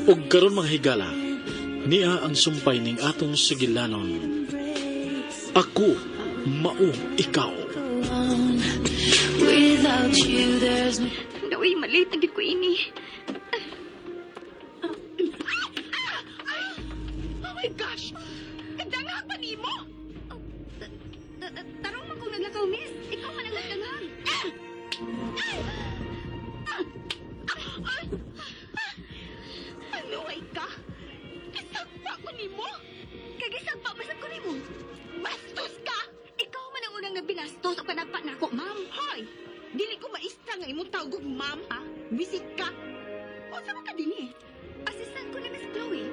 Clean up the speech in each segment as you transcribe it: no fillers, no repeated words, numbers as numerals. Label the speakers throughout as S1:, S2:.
S1: Ug karon, mga higala, niya ang sumpay ning atong sugilanon. Ako Mao Ikaw.
S2: Without you, there's no
S3: Uy, malate na gid ko ini.
S4: Oh my gosh! Kadanghag pa nimo!
S3: Tarong man kong naglakaw, miss. Ikaw man ang nagdanghag.
S4: Ano ay ka? Kisagpa ko nimo?
S3: Kagisagpa, masag ko nimo.
S4: Bastos ka!
S3: Ikaw man ang unang nagbilastos o kanagpa nako, ma'am.
S4: Hoy! Dili ko maista nga imong tawgog ma'am, ha? Visit ka! Unsa man ka dinhi?
S3: Assistant ko ni Miss Chloe.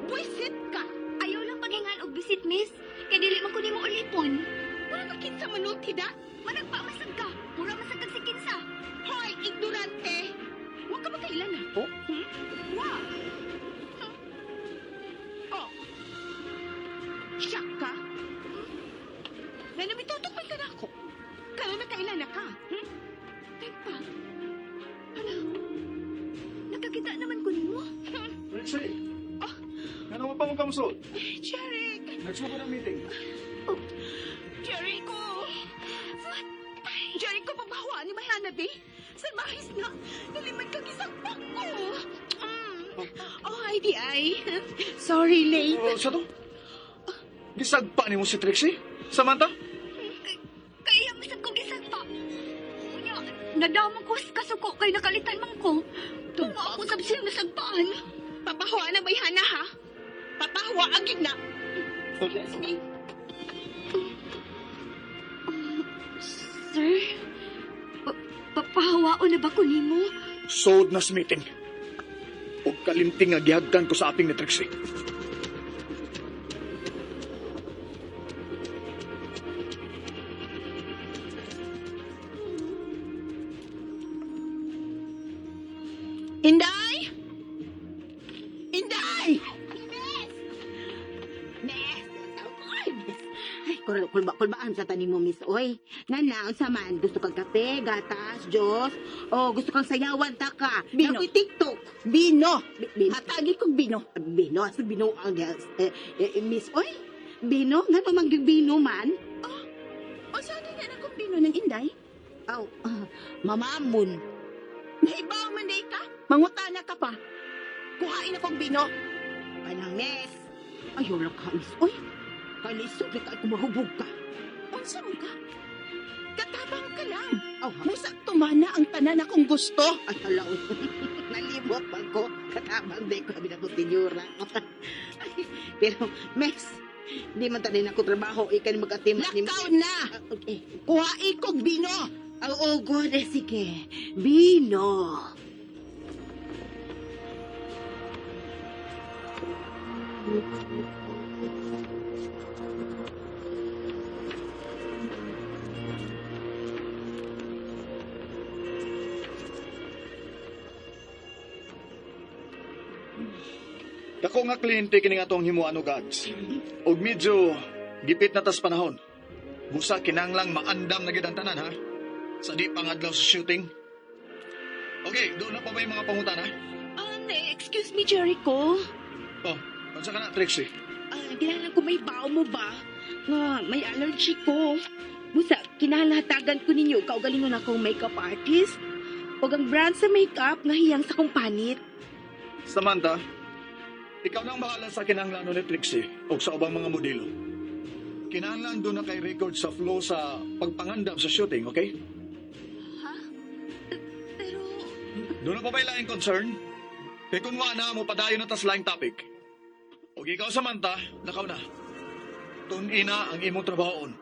S4: Buisit ka!
S3: Ayaw lang paghingal og visit, miss. Kay dili man ko nimo ulipon.
S4: Mura ka kinsa manulti da?
S3: Managpa masag ka. Mura masag kag si kinsa.
S4: Hoy, ignorante! Huwag ka makailan ako? Hmm?
S3: Wa.
S4: Oh! Shock ka? Na namitutok man ka na ako. Kaya nakailan na ka? Hmm?
S3: Teka. Hala. Nakakita naman ko nimo.
S5: Trixie! Oh. Ano mo pa mong kamusod?
S4: Jeric!
S5: Next mo ko ng meeting.
S4: Jericho! Jericho, pabawa ni Mahana, be. Sa mahis na, naliman kang isang ko. Oh, hi, di ay. Sorry, late.
S5: Oh, sa to? Gisagpa ni mo si Trixie? Samantha?
S3: Kaya masag ko gisagpa. Unya, nadama ko sa kasuko kay nakalitan man ko. Tunga ako sa siyang nasagpaan.
S4: Papahuwa na, Bayhana, ha? Papahuwa agad na. Excuse me.
S3: Sir, papahawao na ba ko nimo?
S5: Sold na sa meeting. O kalimting nga gihagkan ko sa aping ni Trixie.
S4: Inday! Inday!
S6: Miss! Miss! Ay, miss. Ay, kulba, kulbaan sa tanim mo, miss. Oy, nana, unsa man? Gusto kang kape, gatas, Diyos? O gusto kang sayawan, taka?
S4: Bino.
S6: Nakoy TikTok.
S4: Bino!
S6: Bino.
S4: Hatagi kong bino.
S6: Bino, asa bino ang eh, eh, miss. Oy, bino? Nga pa mang bino man?
S4: O saan na na kong bino ng Inday?
S6: Aw, mamamon.
S4: Nahibaw man day ka? Mangutana ka pa. Kuhain akong bino.
S6: Kanang miss. Ayaw lang ka, miss. Oy, kalisod ka kumahubog ka.
S4: Unsa man ka? Katabang ka lang.
S6: Aw, ha?
S4: Musa tumana ang tanan akong gusto.
S6: Ay, hala. Nalimot pa ko. Katabang di ko. Sabi na ko, tinyura. Pero, mes, di man tanin ako trabaho. Ikaw ni mag-atim.
S4: Lakaw na!
S6: Ah, okay.
S4: Kuhain kong bino.
S6: Oh, God. Eh, sige. Bino.
S5: Dako nga kliyente kini nga atong himuan og ads. Og medyo gipit na tas panahon. Busa kinanglang maandam na gid ang tanan ha. Sa di pangadlaw sa shooting. Okay, doon na pa ba yung mga pangutana?
S4: Excuse me, Jericho.
S5: Oh, unsa ka na, Trixie?
S4: Kinahanglan ko may bao mo ba? Nga, may allergy ko. Busa, kinahanglan ko ninyo kaugalingon akong makeup artist. O ang brand sa makeup nga hiyang sa kong panit.
S5: Samantha, ikaw na ang bahala sa kinahanglan ni Trixie o sa ubang mga modelo. Kinahanglan doon na kay record sa flow sa pagpangandam sa shooting, okay?
S3: Ha? Pero,
S5: Doon na pa ba laing concern? Kay kung wa na mo padayon na tas laing topic. O ikaw, Samantha, lakaw na. Tun-ina ang imong trabahoon.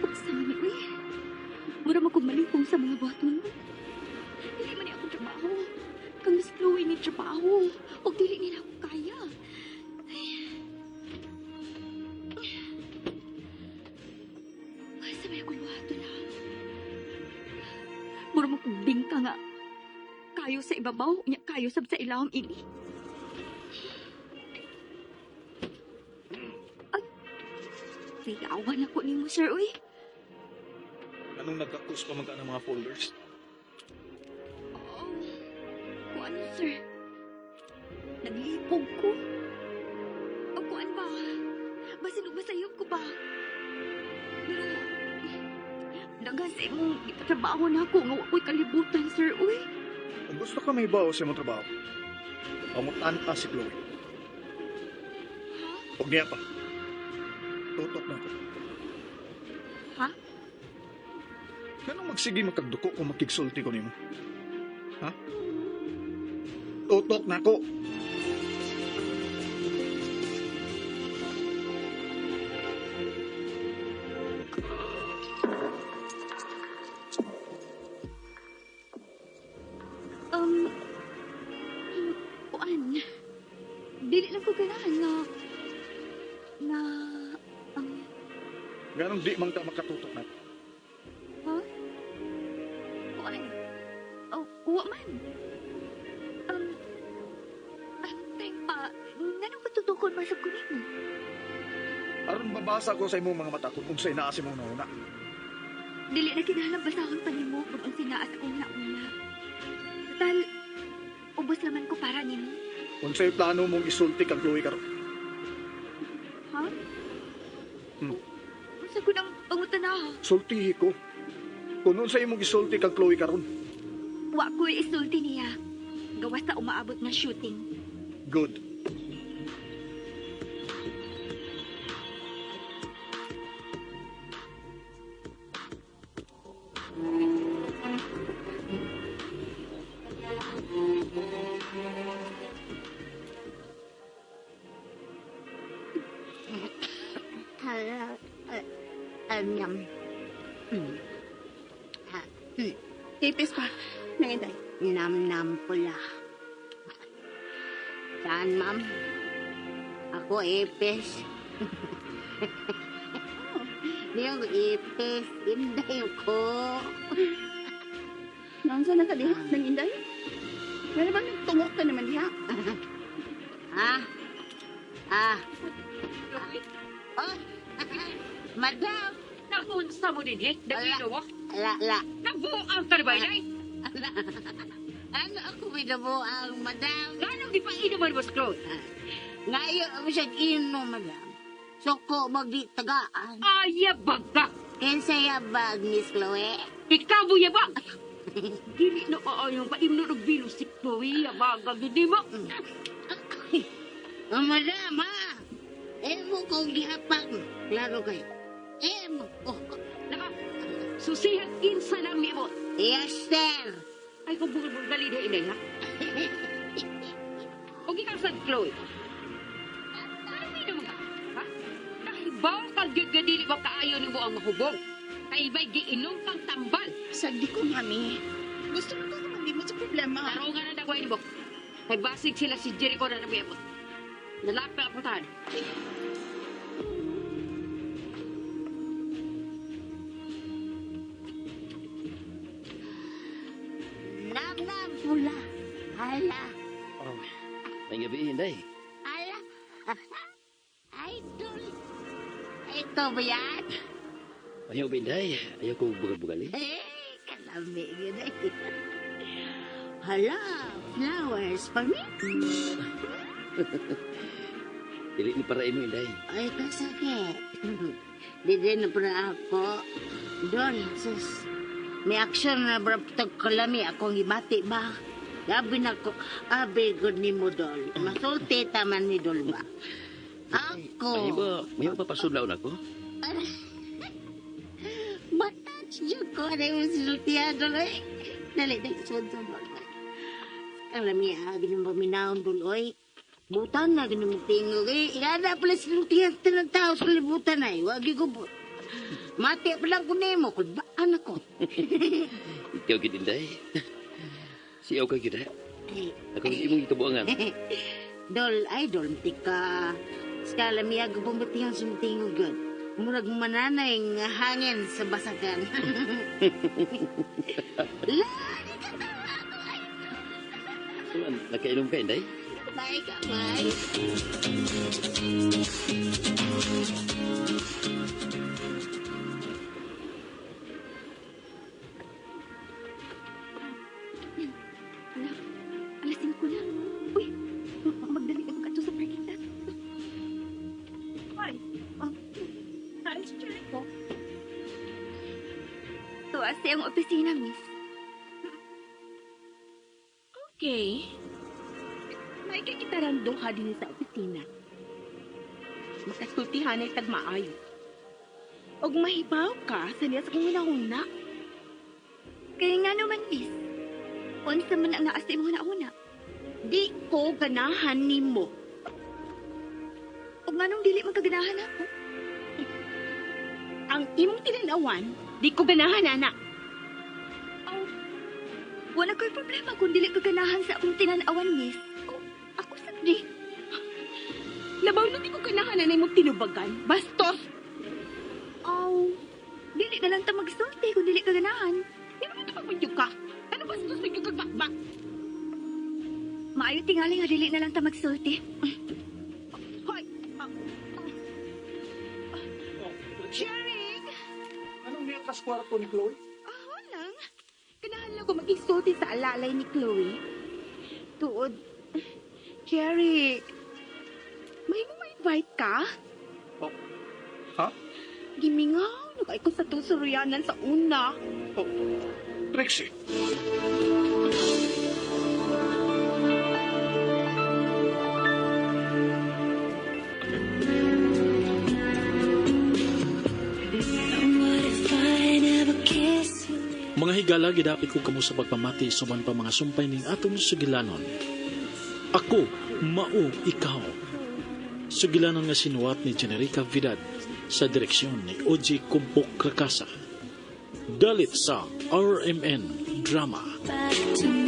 S3: Unsa man ni, uy. Mura man kong malipong sa mga buhaton. Dili man ni akong trabaho. Kang Miss Chloe ni trabaho. Og dili nila ako kaya. Ay. Ay, sa may akong buhaton ha. Mura man kong bingka nga. Kayo sa ibabaw, nya kayo sab sa ilawom ini. Ay, sayawan ako nimo, sir, uy.
S5: Anong nagkakus pa man ka ng mga folders?
S3: Oo. Kung ano, sir? Naglipog ko. O kuan ba? Basin og masayop ko ba? Pero, daghan sa imong ipatrabaho na ako nga wa ko'y kalibutan, sir, uy.
S5: Kung gusto ka may bawo sa imong trabaho, pamutan ka si Chloe.
S3: Ha?
S5: Huwag niya pa. Tutok na ako.
S3: Ha?
S5: Ganong magsige makagduko kung makigsulti ko nimo? Ha? Tutok na ako.
S3: Um, kuan, dili lang ko ganahan nga, na, um,
S5: Ganong di man ka makatutok na.
S3: Ha? Kuan? Oh, wa man. Time pa, nganong patutukon man sa kunin mo?
S5: Aron babasa ko sa imong mga mata kung unsay naa sa imong nauna.
S3: Dili na kinahanglan basahon pa nimo kung ang sinaas akong nauna. Total, ubos naman ko para nimo.
S5: Unsay plano mong isulti kang Chloe karon?
S3: Ha?
S5: Hmm.
S3: Unsa ko nang pangutana?
S5: Sultihi ko. Kung unsay imong isulti kang Chloe karon.
S3: Wa ko'y isulti niya. Gawas sa umaabot nga shooting.
S5: Good.
S6: Hala, yum. Ah,
S4: Tipis pa. Nanginday.
S6: Nam-nam pula. Saan, ma'am? Ako, ipis. Di ako ipis. Inday ko.
S4: Naunsa na ka diha, nanginday? Meron bang nagtungok ka naman diha?
S6: Ha? Ah. Oh, madam.
S7: Nakunsa mo din eh, nag-ino mo?
S6: La, la.
S7: Nabuang ka na ba, inay?
S6: Ano ako binabuang, madam?
S7: Ganong di pa inuman mo, Chloe?
S6: Ngayon ako siya inom, madam. Soko, magditagaan.
S7: Ayabag ka!
S6: Kinsa yabag, Miss Chloe?
S7: Ikaw mo yabag! Dili na kaayong paimno ng bilo si Chloe, yabag ang hindi mo.
S6: Oh, madam, ha? Emo kong gihapang. Klaro kayo. Emo ko.
S7: Naka, susihan kinsa lang miabot.
S6: Yes, sir.
S7: Ay, kung bukod mong dali na inay, ha? O ikaw sa Chloe. Ano minom ka? Ha? Nahibaw kang gyud nga dili ba kaayo nimo ang mahubog? Kay iba'y giinom kang tambal.
S4: Sagdi ko, mami. Gusto mo ko kumandimot sa problema.
S7: Tarungan na dagway nimo. Kay basig sila si Jericho na nabiyabot. Nalapit ang putahan.
S6: Nam-nam pula. Hala.
S8: Oh, may gabi, Inday.
S6: Hala. Idol. Ito ba yan?
S8: Ayaw ba, Inday? Ayaw ko bugal-bugal eh.
S6: Eh, kalami yun eh. Hala, flowers for me?
S8: Dili ni para imo, Inday.
S6: Ay, kasakit. Di din na pala ako. Doon, sus. May action na braptag kalami akong ibati ba? Gabi na ko, abi good ni mo, Dol. Masulti taman ni Dol ba? Ako.
S8: May ba, may ba pasudlaw na ko?
S6: Matouch dyan ko. Ano yung sinultihan, Dol? Eh. Dali, dali, sud, sud, Dol. Ang lami, ah, ganyan paminaon, Dol, oy. Butan na, ganyan mong tingog, eh. Ikada pala sinultihan sa ng tao sa kalibutan, ay. Wag ko po. Mati pa lang ko nemo, kulbaan ako.
S8: Ikaw gid, Inday. Siyaw ka gid, ha?
S6: Eh,
S8: Ako ang imong ikabuangan.
S6: Dol, ay, dol, tika. Skala miya, gubumatihan sa tingog, gud. Murag mananay nga hangin sa basagan. Lagi ka tawa ako, ay.
S8: So, nakainom ka, Inday?
S6: Bye, kamay.
S3: Anak, alas 5 na. Uy, baka magdali ako kadto sa parking lot.
S4: Ay, oh, ayos ko.
S3: Tuwa sa iyong opisina, miss.
S4: Okay. May kakitaran duha din sa opisina. Makasultihan ay tagmaayo. Og mahibaw ka sa niya sa kong hunahuna.
S3: Kaya nga naman, miss. Unsa man ang naa sa imong hunahuna.
S4: Di ko ganahan nimo.
S3: Ug nganong dili man kaganahan ako?
S4: Ang imong tinanawan, di ko ganahan, anak.
S3: Aw, wala ko'y problema kung dili ka ganahan sa akong tinanawan, miss. Oh, ako sa di.
S4: Labaw na di ko ganahan na imong tinubagan. Bastos!
S3: Aw, dili na lang ta magsulti kung dili ka ganahan.
S4: Di ba ito pagmedyo ka? Ano bastos medyo kag bakbak?
S3: Maayo tingali nga dili na lang ta magsulti.
S4: Hoy! Ah, ah. Sharing!
S5: Anong niya kas kwarto ni Chloe?
S4: Ako lang. Ganahan lang ko magigsulti sa alalay ni Chloe. Tuod, Jerry, may mo ma-invite ka?
S5: Oh. Ha?
S4: Gimingaw, nagay ko sa tusuruyanan sa una.
S5: Oh. Trixie.
S2: What if I never kiss you?
S1: Mga higala, gidapit ko kamo sa pagpamati suman pa mga sumpay ning atong sugilanon. Ako, mao ikaw. Sugilanon nga sinuwat ni Generica Vidad sa direksyon ni Oji Kumpok Rakasa. Dalit sa RMN Drama.
S2: Back to